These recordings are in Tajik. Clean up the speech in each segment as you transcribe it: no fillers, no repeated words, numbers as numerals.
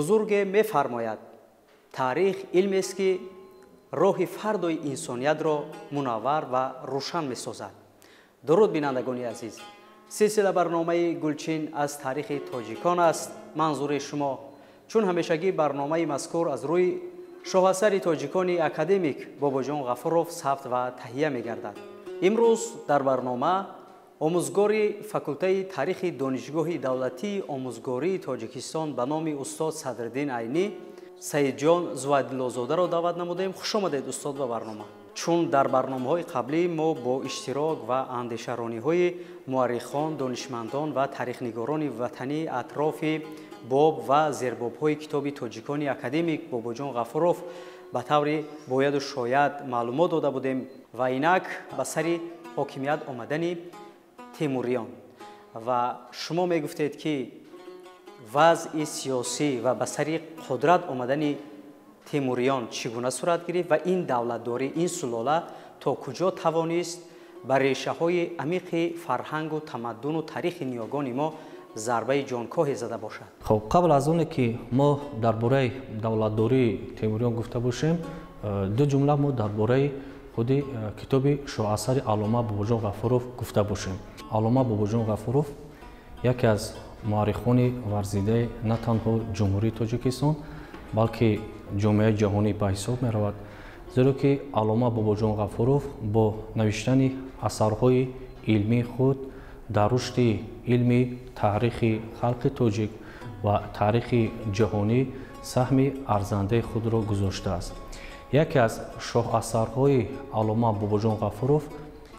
Бузурге мефармояд: таърих илмест, ки роҳи фардои инсониятро мунаввар ва рӯшан месозад. Дуруд, бинандагони азиз! Силсила барномаи «Гулчин» аз таърихи тоҷикон аст манзури шумо. Чун ҳамешагӣ, барномаи мазкур аз рӯи шоҳасари тоҷикони академик Бобоҷон Ғафуров сабт ва таҳия мегардад. Имрӯз дар барнома омӯзгори факултаи таърихи Донишгоҳи давлатии омӯзгории Тоҷикистон ба номи устод Садриддин Айнӣ Саидҷон Зувайдуллозодаро даъват намудем. Хуш омадед, устод, ба барнома. Чун дар барномаҳои қаблӣ мо бо иштирок ва андешарониҳои муаррихон, донишмандон ва таърихнигорони ватанӣ атрофи боб ва зербобҳои китоби тоҷикони академик Бобоҷон Ғафуров ба таври бояду шояд маълумот дода будем ва инак ба сари ҳокимият омадани темуриён ва шумо мегуфтед, ки вазъи сиёсӣ ва ба сари қудрат омадани темуриён чӣ гуна сурат гирифт ва ин давлатдорӣ, ин сулола то куҷо тавонист ба решаҳои амиқи фарҳангу тамаддуну таърихи ниёгони мо зарбаи ҷонкоҳе зада бошад. Хоб, қабл аз оне ки мо дар бораи давлатдории темуриён гуфта бошем, ду ҷумла мо дар бораи худи китоби шоҳасари аллома Бобоҷон Ғафуров гуфта бошем. Аллома Бобоҷон Ғафуров яке аз муаррихони варзидаи на танҳо Ҷумҳурии Тоҷикистон, балки ҷомеаи ҷаҳонӣ ба ҳисоб меравад, зеро ки аллома Бобоҷон Ғафуров бо навиштани асарҳои илмии худ дар рушди илми таърихи халқи тоҷик ва таърихи ҷаҳонӣ саҳми арзандаи худро гузоштааст. Яке аз шоҳасарҳои аллома Бобоҷон Ғафуров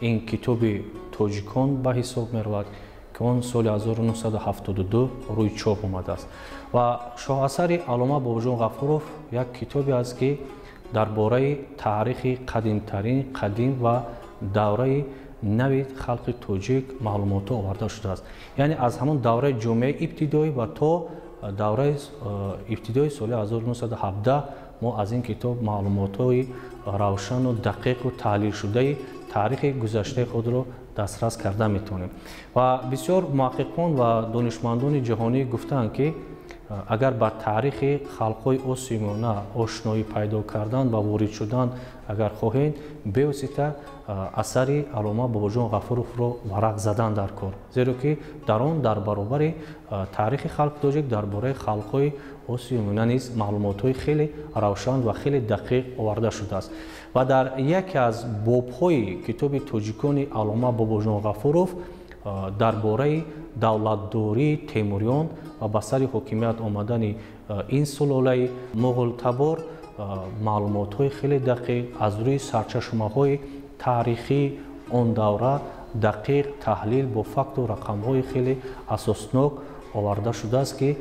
ин китоби «Тоҷикон» ба ҳисоб меравад, ки он соли 1972 рӯи чоп омадааст. Ва шоҳасари аллома Бобоҷон Ғафуров як китобе аст, ки дар бораи таърихи қадимтарин, қадим ва давраи нави халқи тоҷик маълумотҳо оварда шудааст, яъне аз ҳамон давраи ҷомеаи ибтидоӣ ва то давраи ибтидои соли 1917 мо аз ин китоб маълумотҳои равшану дақиқу таҳлилшудаи таърихи гузаштаи худро дастрас карда метавонем. Ва бисёр муҳаққиқон ва донишмандони ҷаҳонӣ гуфтаанд, ки агар ба таърихи халқҳои Осиёи Миёна ошноӣ пайдо кардан ва ворид шудан агар хоҳед, бевосита асари аллома Бобоҷон Ғафуровро варақ задан дар кор, зеро ки дар он дар баробари таърихи халқи тоҷик дар бораи халқҳои Осиёи Миёна низ маълумотҳои хеле равшан ва хеле дақиқ оварда шудааст. Ва дар яке аз бобҳои китоби «Тоҷикони» аллома Бобоҷон Ғафуров дар бораи давлатдории темуриён ва ба сари ҳокимият омадани ин сулолаи муғултабор маълумотҳои хеле дақиқ аз рӯи сарчашмаҳои таърихии он давра дақиқ таҳлил бо факту рақамҳои хеле асоснок оварда шудааст, ки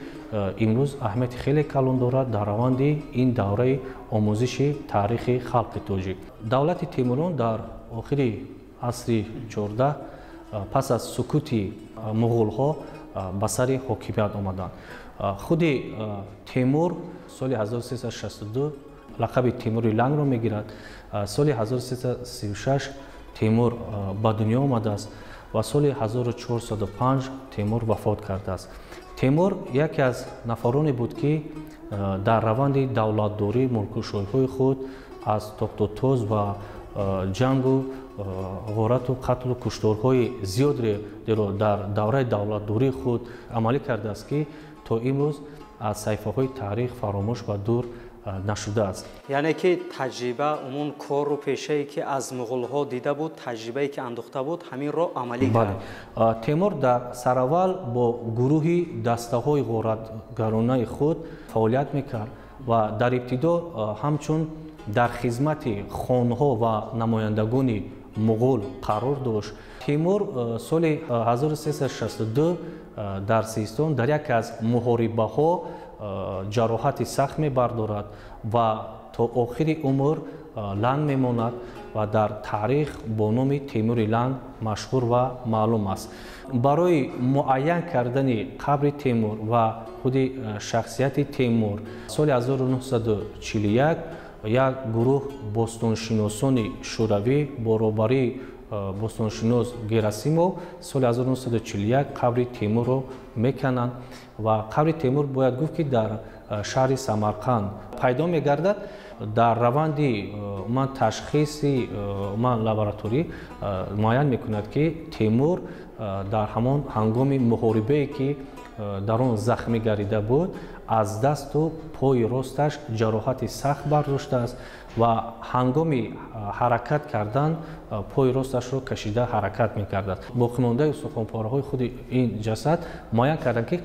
имрӯз аҳамияти хеле калон дорад дар раванди ин давраи омӯзиши таърихи халқи тоҷик. Давлати темуриён дар охири асри 14, пас аз сукути муғулҳо, ба сари ҳокимият омаданд. Худи Темур соли 1362 лақаби Темури Лангро мегирад. Соли 1336 Темур ба дунё омадааст ва соли 1405 Темур вафот кардааст. Темур яке аз нафароне буд, ки дар раванди давлатдорӣ, мулкушоиҳои худ аз тохтутоз ва ҷангу ғорату қатлу кушторҳои зиёдеро дар давраи давлатдории худ амалӣ кардааст, ки то имрӯз аз саҳифаҳои таърих фаромӯш ва дур нашудааст. Яъне ки таҷриба, умун кору пешае, ки аз муғулҳо дида буд, таҷрибае, ки андӯхта буд, ҳаминро амалӣ кард. Темур дар сараввал бо гурӯҳи дастаҳои ғоратгаронаи худ фаъолият мекард ва дар ибтидо ҳамчун дар хизмати хонҳо ва намояндагони муғул қарор дошт. Темур соли 1362 дар Систон дар яке аз муҳорибаҳо ҷароҳати сахт мебардорад ва то охири умр ланг мемонад ва дар таърих бо номи Темури Ланг машҳур ва маълум аст. Барои муайян кардани қабри Темур ва худи шахсияти Темур соли 1941 як гурӯҳ бостоншиносони шӯравӣ бо роҳбарии бостоншинос Герасимов соли 1941 қабри Темурро мекананд. Ва қабри Темур, бояд гуфт, ки дар шаҳри Самарқанд пайдо мегардад. Дар раванди ман ташхиси ман лабораторӣ муайян мекунад, ки Темур дар ҳамон ҳангоми муҳорибае, ки дар он захмӣ гардида буд, аз дасту пои росташ ҷароҳати сахт бардоштааст ва ҳангоми ҳаракат кардан пои росташро кашида ҳаракат мекардад. Боқимондаи устухонпораҳои худи ин ҷасад муайян карданд, ки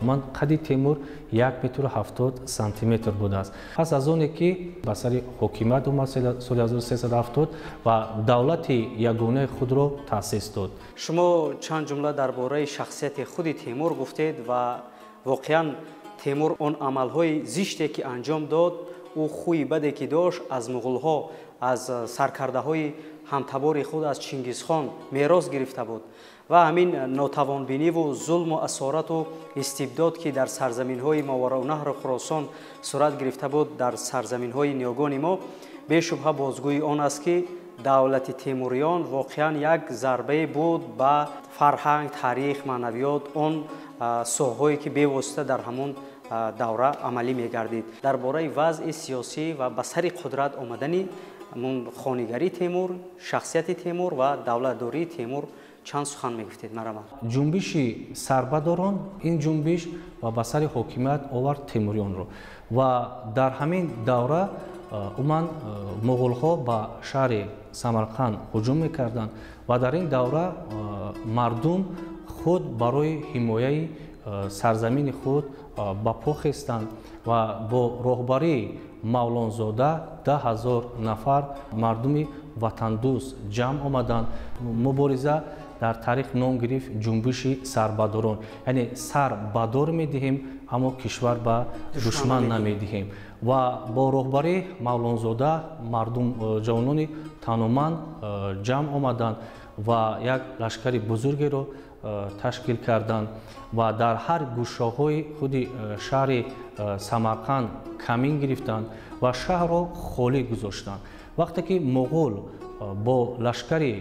ман қади Темур 1 метру 70 сантиметр будааст. Пас аз оне ки ба сари ҳокимият омад соли 1370 ва давлати ягонаи худро таъсис дод. Шумо чанд ҷумла дар бораи шахсияти худи Темур гуфтед ва воқеан Темур он амалҳои зиште, ки анҷом дод, ӯ хӯи баде, ки дошт, аз муғулҳо, аз саркардаҳои ҳамтабори худ, аз Чингизхон мерос гирифта буд ва ҳамин нотавонбиниву зулму асорату истибдод, ки дар сарзаминҳои Мовароуннаҳру Хуросон сурат гирифта буд, дар сарзаминҳои ниёгони мо, бешубҳа бозгӯи он аст, ки давлати темуриён воқеан як зарбае буд ба фарҳанг, таърих, маънавиёт, он соҳаҳое, ки бевосита дар ҳамон давра амалӣ мегардид. Дар бораи вазъи сиёсӣ ва ба сари қудрат омадани хонигарии Темур, шахсияти Темур ва давлатдории Темур чанд сухан мегуфтед, марамад. Ҷунбиши сарбадорон, ин ҷунбиш ва ба сари ҳокимият овард темуриёнро ва дар ҳамин давра умуман муғулҳо ба шаҳри Самарқанд ҳуҷум мекарданд ва дар ин давра мардум худ барои ҳимояи сарзамини худ ба по хестанд ва бо роҳбарии Мавлонзода 10 000 нафар мардуми ватандӯст ҷамъ омаданд. Мубориза дар таърих ном гирифт ҷунбиши сарбадорон, яъне сар ба дор медиҳем, аммо кишвар ба душман намедиҳем. Ва бо роҳбарии Мавлонзода мардум, ҷавонони таноманд ҷамъ омаданд ва як лашкари бузургеро ташкил карданд ва дар ҳар гӯшаҳои худи шаҳри Самарқанд камин гирифтанд ва шаҳрро холӣ гузоштанд. Вақте ки муғул бо лашкари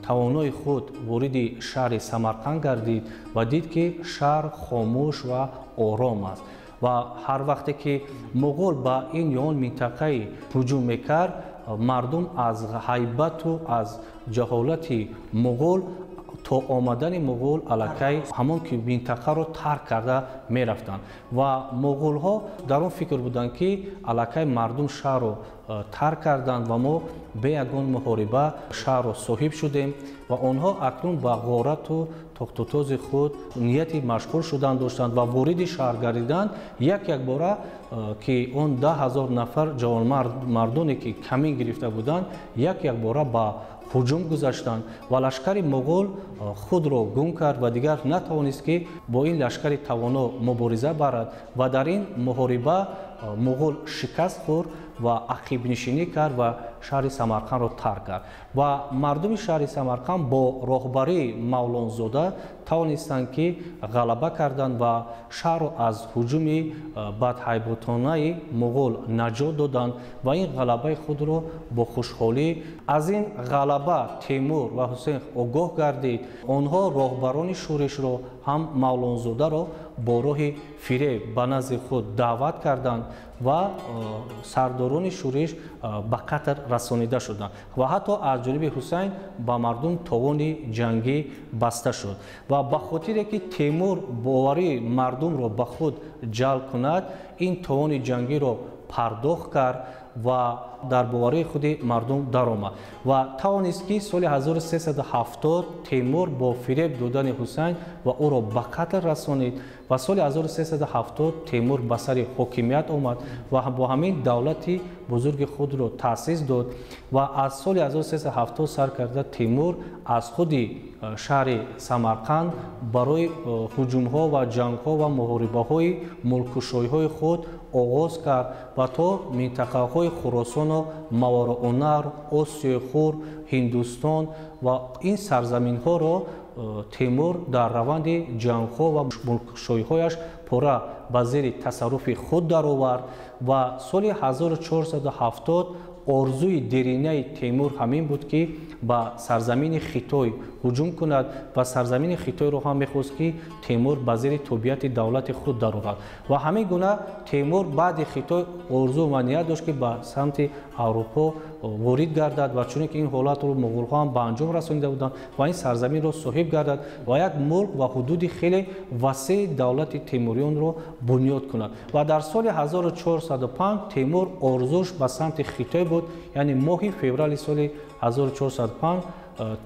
тавонои худ вориди шаҳри Самарқанд гардид ва дид, ки шаҳр хомӯш ва ором аст, ва ҳар вақте ки муғул ба ин ё он минтақаи ҳуҷум мекард, мардум аз ҳайбату аз ҷаҳолати муғул то омадани муғул аллакай ҳамон ки минтақаро тарк карда мерафтанд. Ва муғулҳо дар он фикр буданд, ки аллакай мардум шаҳрро тарк карданд ва мо бе ягон муҳориба шаҳрро соҳиб шудем ва онҳо акнун ба ғорату тохтутози худ нияти машғул шудан доштанд ва вориди шаҳр гардиданд. Як якбора ки он 10 000 нафар ҷавонмардоне, ки камин гирифта буданд, як якбора ба ҳуҷум гузаштанд ва лашкари муғул худро гум кард ва дигар натавонист, ки бо ин лашкари тавоно мубориза барад. Ва дар ин муҳориба муғул шикаст хӯрд ва ақибнишинӣ кард ва шаҳри Самарқандро тарк кард. Ва мардуми шаҳри Самарқанд бо роҳбарии Мавлонзода тавонистанд, ки ғалаба карданд ва шаҳрро аз ҳуҷуми бадҳайботонаи муғул наҷот доданд ва ин ғалабаи худро бо хушҳолӣ. Аз ин ғалаба Темур ва Ҳусейн огоҳ гардид. Онҳо роҳбарони шӯришро, ҳам Мавлонзодаро бо роҳи фиреб ба назди худ даъват карданд ва сардорони шӯриш ба қатл расонида шуданд ва ҳатто аз ҷониби Ҳусайн ба мардум товони ҷангӣ баста шуд. Ва ба хотире ки Темур боварии мардумро ба худ ҷалб кунад, ин товони ҷангиро пардохт кард ва дар боварии худи мардум даромад ва тавонист, ки соли 1370 Темур бо фиреб додани Ҳусайн ва ӯро ба қатл расонид ва соли 1370 Темур ба сари ҳокимият омад ва бо ҳамин давлати бузурги худро таъсис дод. Ва аз соли 1370 сар карда Темур аз худи шаҳри Самарқанд барои ҳуҷумҳо ва ҷангҳо ва муҳорибаҳои мулккушоиҳои худ оғоз кард ва то минтақаҳои Хуросону Мавароуннаҳр, Осиёи Хурд, Ҳиндустон ва ин сарзаминҳоро Темур дар раванди ҷангҳо ва мулккушоиҳояш пурра ба зери тасарруфи худ даровард ва соли 1470 Орзуи деринаи Темур ҳамин буд, ки ба сарзамини Хитой ҳуҷум кунад ва сарзамини Хитойро ҳам мехост, ки Темур ба зери тобиати давлати худ дарорад. Ва ҳамин гуна Темур баъди Хитой орзу ва ният дошт, ки ба самти Аврупо ворид гардад ва чунин ки ин ҳолатро муғулҳо ҳам ба анҷом расонида буданд ва ин сарзаминро соҳиб гардад ва як мулк ва ҳудуди хеле васеи давлати темуриёнро бунёд кунад. Ва дар соли 1405 Темур орзуш ба самти Хитой буд, яъне моҳи феврали соли 1405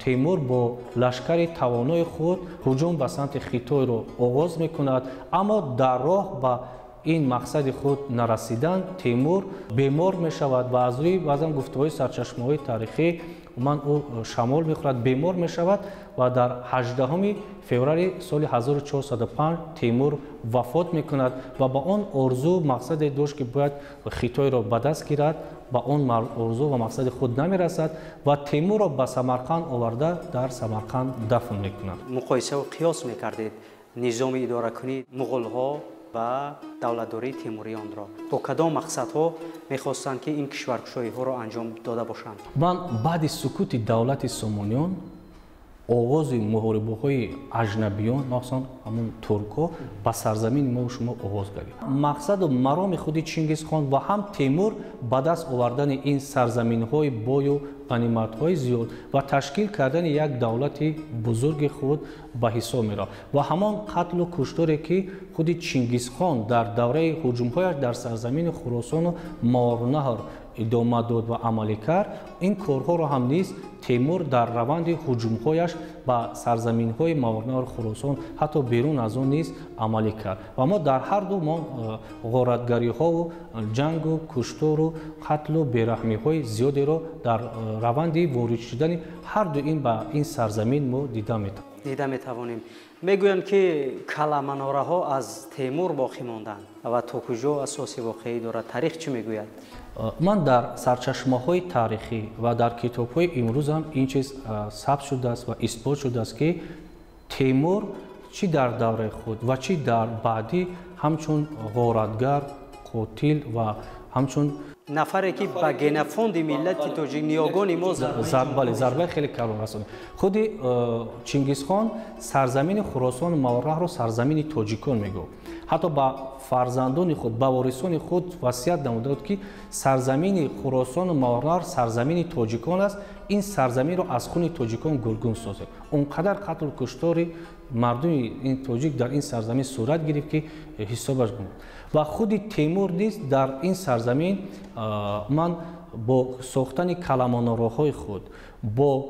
Темур бо лашкари тавонои худ ҳуҷум ба самти Хитойро оғоз мекунад, аммо дар роҳ ба ин мақсади худ нарасидан Темур бемор мешавад ва аз рӯи баъзан гуфтаҳои сарчашмаҳои таърихӣ ман ӯ шамол мехӯрад, бемор мешавад ва дар 18 феврали соли 1405 Темур вафот мекунад ва ба он орзу мақсаде дошт, ки бояд Хитойро ба даст гирад, ба он орзу ва мақсади худ намерасад ва Темурро ба Самарқанд оварда дар Самарқанд дафн мекунад. Муқоисаву қиёс мекардед низоми идоракунии муғулҳо ва давлатдории темуриёнро, бо кадом мақсадҳо мехостанд, ки ин кишваркушоиҳоро анҷом дода бошанд? Ман баъди сукути давлати Сомониён оғози муҳорибаҳои аҷнабиён, махсусан ҳамун туркҳо, ба сарзамини мо шумо оғоз гардид. Мақсаду мароми худи Чингизхон ва ҳам Темур ба даст овардани ин сарзаминҳои бою ғаниматҳои зиёд ва ташкил кардани як давлати бузурги худ ба ҳисоб меравад. Ва ҳамон қатлу кушторе, ки худи Чингизхон дар давраи ҳуҷумҳояш дар сарзамини Хуросону Мовароуннаҳр идома дод ва амалӣ кард, ин корҳоро ҳам низ Темур дар раванди ҳуҷумҳояш ба сарзаминҳои Мовароуннаҳр, Хуросон, ҳатто берун аз он низ амалӣ кард. Ва мо дар ҳар ду мо ғоратгариҳову ҷангу куштору қатлу бераҳмиҳои зиёдеро дар раванди ворид шудани ҳар ду ин ба ин сарзамин мо дида метавонем. Дида метавонем. Мегӯянд, ки каламанораҳо аз Темур боқӣ монданд ва то куҷо асоси воқеӣ дорад? Таърих чӣ мегӯяд? Ман дар сарчашмаҳои таърихӣ ва дар китобҳои имрӯзам ин чиз сабт шудааст ва исбот шудааст, ки Темур чӣ дар давраи худ ва чӣ дар баъдӣ ҳамчун ғоратгар, қотил ва ҳамчун нафаре, ки ба генофонди миллати тоҷик, ниёгони мо бале, зарбаи хеле калон расонид. Худи Чингизхон сарзамини Хуросону Мовароуннаҳрро сарзамини тоҷикон мегуфт. Ҳатто ба фарзандони худ, ба ворисони худ васият намуда буд, ки сарзамини Хуросону Мовароуннаҳр сарзамини тоҷикон аст, ин сарзаминро аз хуни тоҷикон гулгун созед. Он қадар қатлу куштори мардуми ин тоҷик дар ин сарзамин сурат гирифт, ки ҳисобаш гум. Ва худи Темур низ дар ин сарзамин ман бо сохтани каламонораҳои худ, бо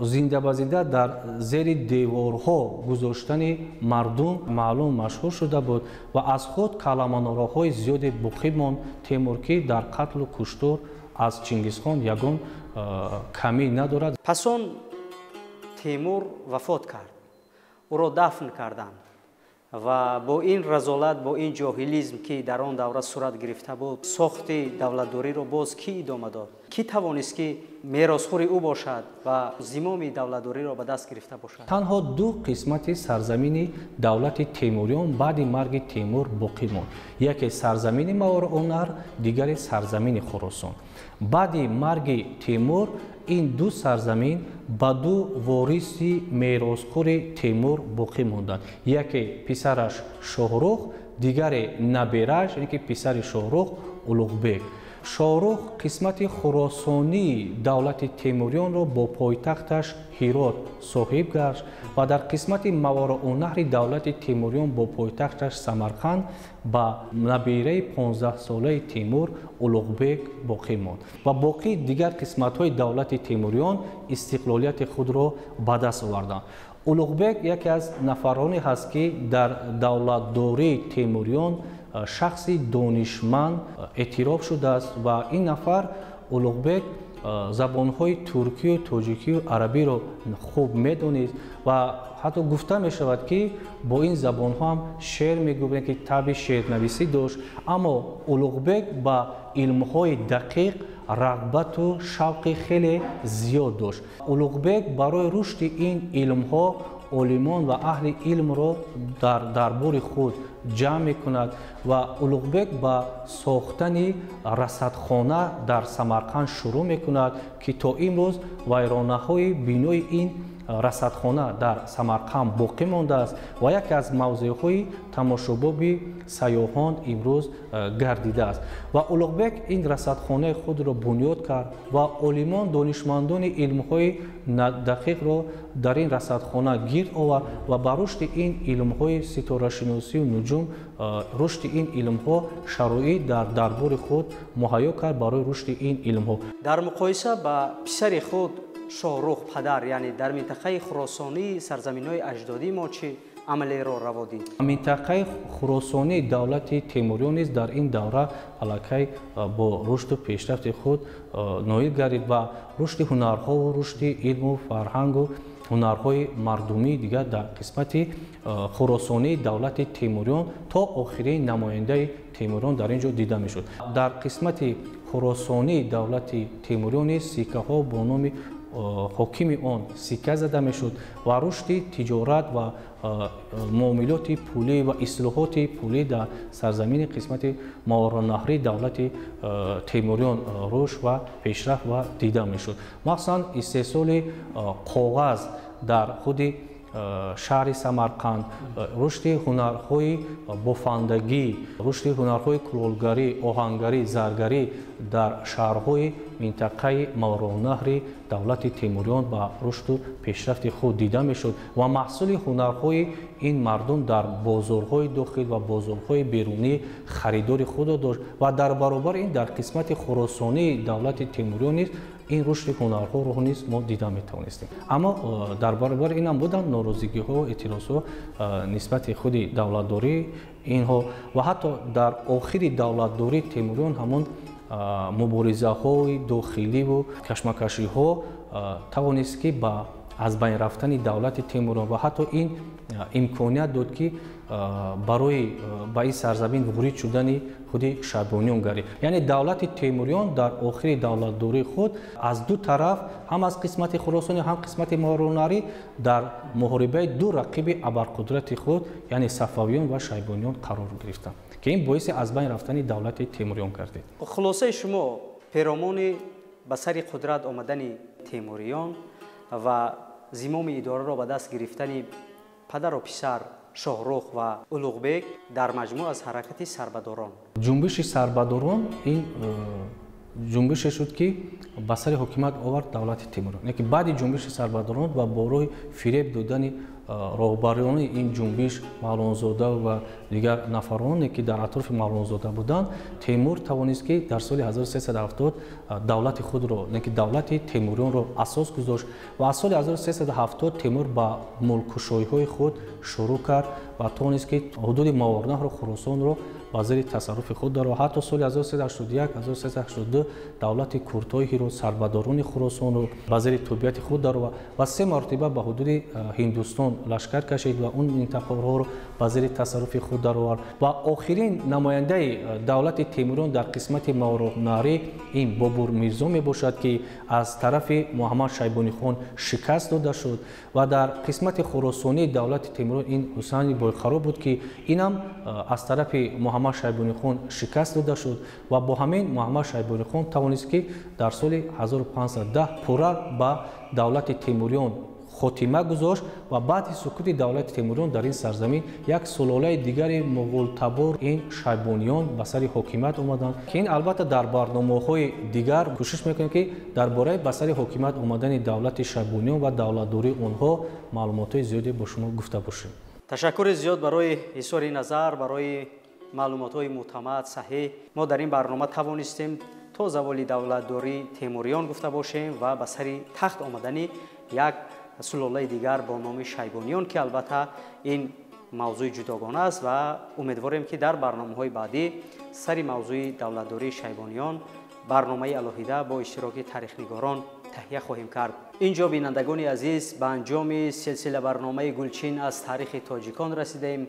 зинда ба зинда дар зери деворҳо гузоштани мардум маълум машҳур шуда буд ва аз худ каламонораҳои зиёде боқӣ монд Темур, ки дар қатлу куштор аз Чингизхон ягон камӣ надорад. Пас он Темур вафот кард, ӯро дафн карданд ва бо ин разолат, бо ин ҷоҳилизм, ки дар он давра сурат гирифта буд, сохти давлатдориро боз кӣ идома дод? Кӣ тавонист, ки меросхӯри ӯ бошад ва зимоми давлатдориро ба даст гирифта бошад? Танҳо ду қисмати сарзамини давлати темуриён баъди марги Темур боқӣ монд. Яке сарзамини Мовароуннаҳр, дигаре сарзамини Хуросон. Баъди марги Темур ин ду сарзамин ба ду вориси меросхӯри Темур боқӣ монданд. Яке писараш Шоҳрух, дигаре наберааш, яъне ки писари Шоҳрух Улуғбек. Шоҳрух қисмати хуросонии давлати темуриёнро бо пойтахташ Ҳирот соҳиб гашт ва дар қисмати Мовароуннаҳри давлати темуриён бо пойтахташ Самарқанд ба набираи 15-солаи Темур Улуғбек боқӣ монд ва боқии дигар қисматҳои давлати темуриён истиқлолияти худро ба даст оварданд. Улуғбек яке аз нафароне ҳаст, ки дар давлатдории темуриён шахси донишманд эътироф шудааст ва ин нафар Улуғбек забонҳои туркию тоҷикию арабиро хуб медонист ва ҳатто гуфта мешавад, ки бо ин забонҳо ҳам шеър мегуфт, ки таби шеърнависӣ дошт. Аммо Улуғбек ба илмҳои дақиқ рағбату шавқи хеле зиёд дошт. Улуғбек барои рушди ин илмҳо олимон ва аҳли илмро дар дарбори худ ҷамъ мекунад ва Улуғбек ба сохтани расадхона дар Самарқанд шурӯъ мекунад, ки то имрӯз вайронаҳои бинои ин расадхона дар Самарқанд боқӣ мондааст ва яке аз мавзеъҳои тамошобоби сайёҳон имрӯз гардидааст. Ва Улуғбек ин расадхонаи худро бунёд кард ва олимон, донишмандони илмҳои дақиқро дар ин расадхона гирд овард ва ба рушди ин илмҳои ситорашиносию нуҷум, рушди ин илмҳо шароит дар дарбори худ муҳайё кард барои рушди ин илмҳо. Дар муқоиса ба писари худ Шоҳрух падар, яъне дар минтақаи Хуросонии сарзаминҳои аҷдодии мо чӣ амалеро раво дид? Минтақаи Хуросонии давлати Темуриён низ дар ин давра аллакай бо рушду пешрафти худ ноил гардид ва рушди ҳунарҳову рушди илму фарҳангу ҳунарҳои мардумии дигар дар қисмати Хуросонии давлати Темуриён то охирин намояндаи Темуриён дар ин ҷо дида мешуд. Дар қисмати Хуросонии давлати Темуриён низ сиккаҳо бо номи ҳокими он сикка зада мешуд ва рушди тиҷорат ва муомилоти пулӣ ва ислоҳоти пулӣ дар сарзамини қисмати Мовароуннаҳрии давлати Темуриён рушд ва пешрафт ва дида мешуд. Махсусан истеҳсоли коғаз дар худи шаҳри Самарқанд, рушди ҳунарҳои бофандагӣ, рушди ҳунарҳои кулолгарӣ, оҳангарӣ, заргарӣ дар шаҳрҳои минтақаи Мовароуннаҳри давлати Темуриён ба рушду пешрафти худ дида мешуд ва маҳсули ҳунарҳои ин мардум дар бозорҳои дохил ва бозорҳои берунӣ харидори худро дошт ва дар баробари ин дар қисмати Хуросонии давлати Темуриён низ ин рушди ҳунарҳоро низ мо дида метавонистем. Аммо дар баробари инам буданд норозигиҳо, эътирозҳо нисбати худи давлатдорӣ инҳо ва ҳатто дар охири давлатдории Темуриён ҳамон муборизаҳои дохиливу кашмакашиҳо тавонист, ки ба аз байн рафтани давлати Темуриён ва ҳатто ин имконият дод, ки барои ба ин сарзамин ворид шудани худи Шайбониён гардид. Яъне давлати Темуриён дар охири давлатдории худ аз ду тараф, ҳам аз қисмати Хуросонӣ, ҳам қисмати Мовароуннаҳрӣ дар муҳорибаи ду рақиби абарқудрати худ, яъне Сафавиён ва Шайбониён қарор гирифтанд, ки ин боиси аз байн рафтани давлати Темуриён гардид. Хулосаи шумо перомони ба сари қудрат омадани Темуриён ва зимоми идораро ба даст гирифтани падару писар Шоҳрух ва Улуғбек дар маҷмӯъ аз ҳаракати сарбадорон. Ҷунбиши сарбадорон ин ҷунбише шуд, ки ба сари ҳокимият овард давлати Темуриён. Лекин баъди ҷунбиши сарбадорон ва бо роҳи фиреб додани роҳбарони ин ҷунбиш Мавлонзода ва дигар нафароне, ки дар атрофи Мавлонзода буданд, Темур тавонист, ки дар соли 1370 давлати худро, ки давлати Темуриёнро асос гузошт ва аз соли 1370 Темур ба мулккушоиҳои худ шурӯъ кард ва тавонист, ки ҳудуди Мовароуннаҳру Хуросонро ба зери тасарруфи худ даровард. Ҳатто соли 1381, 1382 давлати Куртоҳиро, сарбадорони Хуросонро ба зери тобеияти худ даровард ва се маротиба ба ҳудуди Ҳиндустон лашкар кашид ва он минтақаҳоро ба зери тасарруфи худ даровард. Ва охирин намояндаи давлати Темуриён дар қисмати Мовароуннаҳрӣ ин Бобур Мирзо мебошад, ки аз тарафи Муҳаммад Шайбонихон шикаст дода шуд ва дар қисмати Хуросонии давлати Темуриён ин Ҳусайни Бойқаро буд, ки инам аз тарафи Муҳаммад Шайбонихон шикаст дода шуд ва бо ҳамин Муҳаммад Шайбонихон тавонист, ки дар соли 1510 пурра ба давлати Темуриён хотима гузошт ва баъди сукути давлати Темуриён дар ин сарзамин як сулолаи дигари муғултабор ин Шайбониён ба сари ҳокимият омаданд, ки ин албатта дар барномаҳои дигар кӯшиш мекунем, ки дар бораи ба сари ҳокимият омадани давлати Шайбониён ва давлатдории онҳо маълумотҳои зиёде бо шумо гуфта бошем. Ташаккури зиёд барои изҳори назар, барои маълумотҳои мӯътамад, саҳеҳ. Мо дар ин барнома тавонистем то заволи давлатдории Темуриён гуфта бошем ва ба сари тахт омадани як сулолаи дигар бо номи Шайбониён, ки албатта ин мавзӯи ҷудогона аст ва умедворем, ки дар барномаҳои баъдӣ сари мавзӯи давлатдории Шайбониён барномаи алоҳида бо иштироки таърихнигорон таҳия хоҳем кард. Инҷо, бинандагони азиз, ба анҷоми силсила барномаи Гулчин аз таърихи тоҷикон расидаем.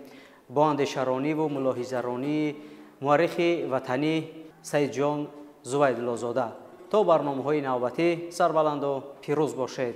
Бо андешарониву мулоҳизаронии муаррихи ватанӣ Саидҷон Зувайдуллозода. То барномаҳои навбатӣ сарбаланду пирӯз бошед.